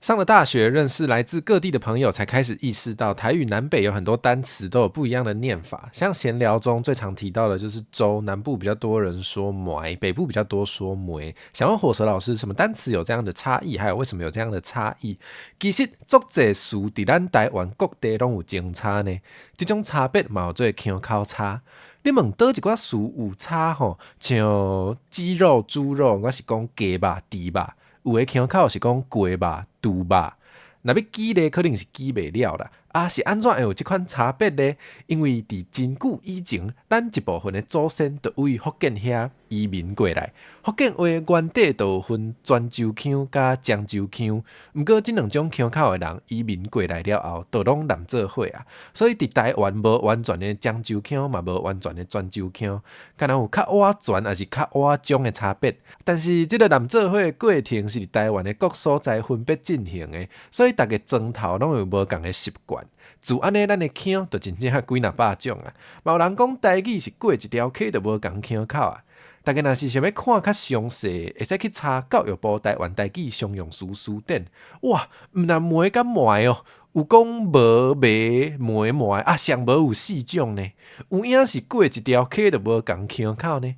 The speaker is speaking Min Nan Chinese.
上了大學，認識來自各地的朋友，才開始意識到台語南北有很多單詞都有不一樣的念法。像閒聊中最常提到的就是粥，南部比較多人說糜，北部比較多說糜。想問火蛇老師，什麼單詞有這樣的差異？還有為什麼有這樣的差異？其實足濟詞佇咱台灣各地攏有精差呢，這種差別嘛號做腔口差。你問佗一寡詞有差吼，像雞肉、豬肉，我是講雞肉、豬肉。有的腔口是講雞肉、豬肉，若欲舉例可能是舉袂了啦。啊，是按怎會有這款差別呢？因為佇真久以前，咱一部分的祖先就對福建遐移民過來。福建話原底就有分泉州腔佮漳州腔，毋過這兩種腔口的人移民過來了後，就攏濫做伙啊。所以佇台灣無完全的漳州腔，嘛無完全的泉州腔，敢若有較倚泉抑是較倚漳的差別。但是這个濫做伙的過程是佇台灣的各所在分別進行的，所以逐个莊頭攏有無仝的習慣。自按呢，咱的腔就真正幾若百種啊！嘛有人講台語是過一條溪就無仝腔口啊！大家若是想欲看較詳細，會使去查教育部台灣台語常用詞辭典。哇，毋但糜佮糜哦，有講無、糜、糜、糜啊，上無有四種呢。有影是過一條溪就無仝腔口呢。